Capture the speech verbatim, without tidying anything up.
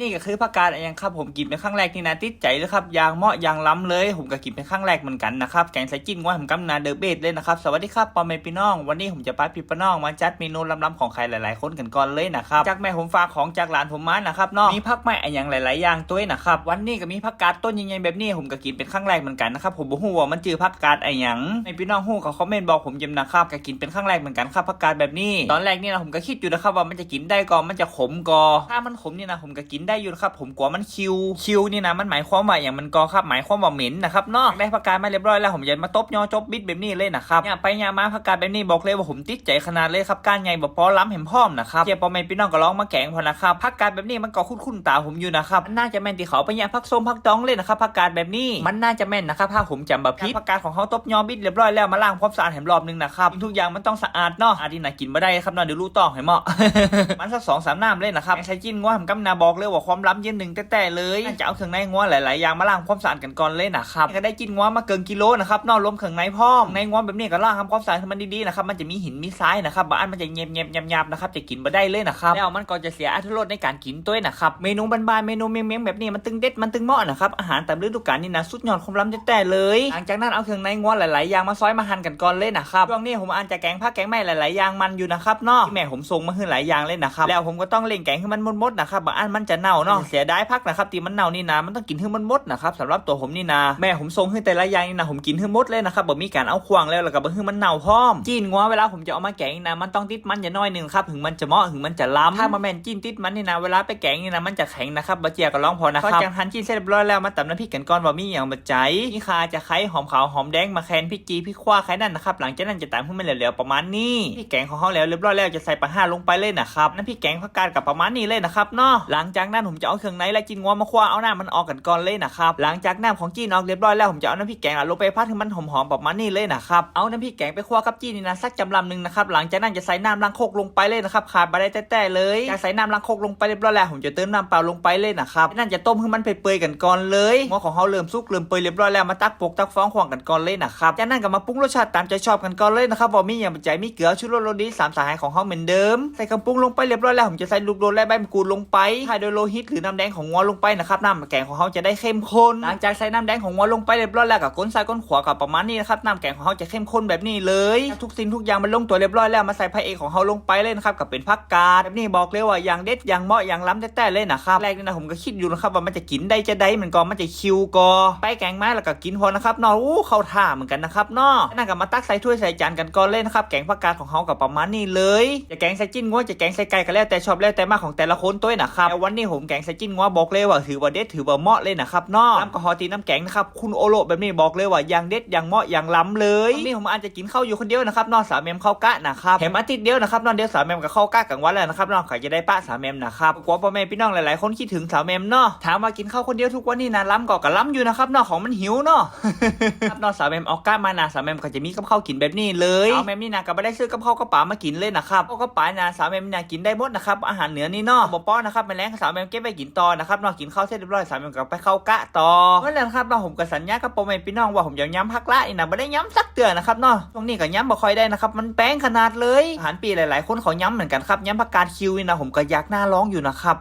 นี่ก็คือผักกาดอะหยังครับ ผมกินเป็นครั้งแรกนี่นะ ติดใจเลยครับ อย่างเหมาะอย่างล้ำเลย ผมก็กินเป็นครั้งแรกเหมือนกันนะครับ แกงใส่จีนงัว ผมกำนาเดอะเบสเลยนะครับ สวัสดีครับ พ่อแม่พี่น้อง วันนี้ผมจะพาพี่ป้าน้องมาจัดเมนูล้ำๆของใครหลายๆคนกันก่อนเลยนะครับ จากแม่ผมฝากของจากหลานผมมานะครับเนาะ มีผักไม้อะหยังหลายๆอย่างตัวยนะครับ วันนี้ก็มีผักกาดต้นใหญ่ๆแบบนี้ ผมก็กินเป็นครั้งแรกเหมือนกันนะครับ ผมบ่ฮู้ว่ามันชื่อผักกาดอะหยัง ให้พี่น้องฮู้ก็คอมเมนต์บอกผมยำนะครับ ก็กินเป็นครั้งแรกเหมือนกันครับ ผักกาดแบบนี้ ตอนแรกนี่นะผมก็คิดอยู่นะครับว่ามันจะกินได้ก่อ มันจะขมก่อ ถ้ามันขมนี่นะผมก็กินได้อยู่นะครับ ผมกลัวมันคิว คิวนี่นะมันหมายความว่าอย่างมันก่อครับ หมายความว่าเหม็นนะครับเนาะ ได้ผักกาดมาเรียบร้อยแล้ว ผมจะมาตบยอจบบิดแบบนี้เลยนะครับ เนี่ยไปเนี่ยมาผักกาดแบบนี้บอกเลยว่าผมติดใจขนาดเลยครับ ก้านใหญ่บ่ปอล้ำแหมพร้อมนะครับ เจ้าพ่อแม่พี่น้องก็ลองมาแกงพอนะครับ ผักกาดแบบนี้มันก็คุ้นๆตาผมอยู่นะครับ มันน่าจะแม่นที่เขาไปเนี่ยผักส้มผักดองเลยนะครับ ผักกาดแบบนี้ มันน่าจะแม่นนะครับ ถ้าผมจำบ่ผิด ผักกาดของเขาตบยอบิดเรียบร้อยแล้ว มาล้างความสะอาดแหมรอบนึงนะครับ ทุกอย่างมันต้องสะอาดเนาะ อันนี้นะกินบ่ได้ครับเนาะ เดี๋ยวรู้ต้องให้เหมาะ มันสักสองสามน้ำเลยนะครับ ใส่จีนงัวผมกำนาบอกเลยว่าความล้ำยืนหนึ่งแต้ๆเลย น่าจะเอาเครื่องในงัวหลายๆอย่างมาล้างความสะอาดกันก่อนเลยนะครับ ก็ได้จีนงัวมาเกินกิโลนะครับเนาะ รวมเครื่องในพร้อม ในงัวแบบนี้ก็ล้างทำความสะอาดให้มันดีๆนะครับ มันจะมีหินมีทรายนะครับ บางอันมันจะเงียบๆหยาบๆนะครับ จะกินบ่ได้เลยนะครับ แล้วมันก็จะเสียอรรถรสในการกินตัวยนะครับ เมนูบ้านๆ เมนูเมียงๆแบบนี้มันตึงเด็ด มันตึงเหมาะนะครับ อาหารตามฤดูกาลนี่นะ สุดยอดความล้ำแต้ๆเลย หลังจากนั้นเอาเครื่องในงัวหลายๆอย่างมาซอยมาหั่นกันก่อนเลยนะครับ ช่วงนี้ผมอาจจะแกงผักแกงไม้หลายๆอย่างมันอยู่นะครับเนาะ ที่แม่ผมส่งมาให้หลายอย่างเลยนะครับ แล้วผมก็ต้องเร่งแกงให้มันหมดๆนะครับ บางอันมันจะเน่าเนาะ เสียดายผักนะครับ ที่มันเน่านี่นะ มันต้องกินให้มันหมดนะครับ สำหรับตัวผมนี่นะ แม่ผมส่งให้แต่ละอย่างนี่นะ ผมกินให้หมดเลยนะครับ บ่มีการเอาขว้างแล้ว แล้วก็บ่ให้มันเน่าพร้อม จีนงัวเวลาผมจะเอามาแกงนี่นะ มันต้องติดมันอย่าน้อยหนึ่งครับ ถึงมันจะเหมาะ ถึงมันจะล้ำ ถ้าบ่แม่นจีนติดมันนี่นะ เวลาไปแกงนี่นะ มันจะแข็งนะครับ บ่เจียก็ลองพอนะครับ พอจังหั่นจีนเสร็จเรียบร้อยแล้ว มาตำน้ำพริกกันก่อน ว่ามีอย่างบ่ใจ มีข่า จะไคร้ หอมขาว หอมแดง มะแคน พริกจี พริกขั่ว แค่นั้นนะครับ หลังจากนั้นจะตำให้มันเหลวๆประมาณนี้ พริกแกงของเขาแล้วเรียบร้อยแล้ว จะใส่ปลาห้าลงไปเลยนะครับ น้ำพริกแกงผักกาดกับประมาณนี้เลยนะครับเนาะ หลังจากนั้นผมจะเอาเครื่องในและจีนงัวมาคั่ว เอาน้ำมันออกกันก่อนเลยนะครับ หลังจากน้ำของจีนออกเรียบร้อยแล้ว ผมจะเอาน้ำพริกแกงอะลงไปผัดให้มันหอมๆประมาณนี้เลยนะครับ เอาน้ำพริกแกงไปคั่วกับจีนนี่นะ สักจำลำหนึ่งนะครับ หลังจากนั้นจะใส่น้ำล้างครกลงไปเลยนะครับ ขาดบ่ได้แต้ๆเลย จะใส่น้ำล้างครกลงไปเรียบร้อยแล้ว ผมจะเติมน้ำเปล่าลงไปเลยนะครับ นั่นจะต้มให้มันเปื่อยๆกันก่อนเลย งัวของเขาเริ่มสุกเริ่มเปื่อยเรียบร้อยแล้ว มาตักปกตักฟองขว้างกันก่อนเลยนะครับ จากนั้นก็มาปรุงรสชาติตามใจชอบกันก่อนเลยนะครับ ว่ามีอย่างบ่ใจ มีเกลือ ชูรส รสดี สามสหายของเขาเหมือนเดิม ใส่เครื่องปรุงลงไปเรียบร้อยแล้ว ผมจะใส่ลูกโดดและใบมะกรูดลงไป ท้ายด้วยโลหิตหรือน้ำแดงของงัวลงไปนะครับ น้ำแกงของเขาจะได้เข้มข้น หลังจากใส่น้ำแดงของงัวลงไปเรียบร้อยแล้ว ก็คนซ้ายคนขวาก็ประมาณนี้นะครับ น้ำแกงของเขาจะเข้มข้นแบบนี้เลย ทุกสิ่งทุกอย่างมันลงตัวเรียบร้อยแล้ว มาใส่พระเอกของเขาลงไปเลยนะครับ ก็เป็นผักกาด แบบนี้บอกเลยว่าอย่างเด็ดอย่างเหมาะอย่างล้ำแต้ๆเลยนะครับ แรกนี่นะผมก็คิดอยู่นะครับ ว่ามันจะกินได้จะได้ มันก็มันจะคิวก็ ไปแกงมาแล้วก็กินพอนะครับเนาะ อู้ เข้าท่าเหมือนกันนะครับเนาะ นั่นก็มาตักใส่ถ้วยใส่จานกันก่อนเลยนะครับ แกงผักกาดของเขาก็ประมาณนี้เลย จะแกงใส่จีนงัว จะแกงใส่ไก่ก็แล้วแต่ชอบ แล้วแต่มักของแต่ละคนตัวยนะครับ แต่วันนี้ผมแกงใส่จีนงัวบอกเลยว่าถือว่าเด็ด ถือว่าเหมาะเลยนะครับเนาะ น้ำกะฮอตีน้ำแกงนะครับ คุณโอโลแบบนี้บอกเลยว่าอย่างเด็ดอย่างเหมาะอย่างล้ำเลย วันนี้ผมอาจจะกินข้าวอยู่คนเดียวนะครับเนาะ สาวแมมเข้ากะนะครับ แถมอาทิตย์เดียวนะครับเนาะ เดี๋ยวสาวแมมก็เข้ากะกลางวันแล้วนะครับเนาะ ใครจะได้ปะสาวแมมนะครับ กลัวพ่อแม่พี่น้องหลายๆคนคิดถึงสาวแมมเนาะ ถามว่ากินข้าวคนเดียวทุกวันนี้นะ ล้ำก็กะล้ำอยู่นะครับเนาะ ของมันหิวเนาะ ครับเนาะ สาวแมมออกกะมานะ สาวแมมก็จะมีกับข้าวกินแบบนี้เลย สาวแมมนี่นะก็บ่ได้ซื้อกับข้าวกับปลามากินเลยนะครับ ข้าวกับปลานะ สาวแมมนี่นะกินได้หมดนะครับ อาหารเหนือนี่เนาะ บ่ปอนะครับ มื้อแลงสาวแมมเก็บไว้กินต่อนะครับเนาะ กินข้าวเสร็จเรียบร้อย สาวแมมก็ไปเข้ากะต่อ นั่นแหละครับเนาะ ผมก็สัญญากับพ่อแม่พี่น้องว่าผมจะย้ำผักละนี่นะ บ่ได้ย้ำสักเทื่อนะครับเนาะ ช่วงนี้ก็ย้ำบ่ค่อยได้นะครับ มันแพงขนาดเลย อาหารปีหลายๆคนเขาย้ำเหมือนกันครับ ย้ำผักกาดคิวนี่นะ ผมก็อยากหน้าลองอยู่นะครับ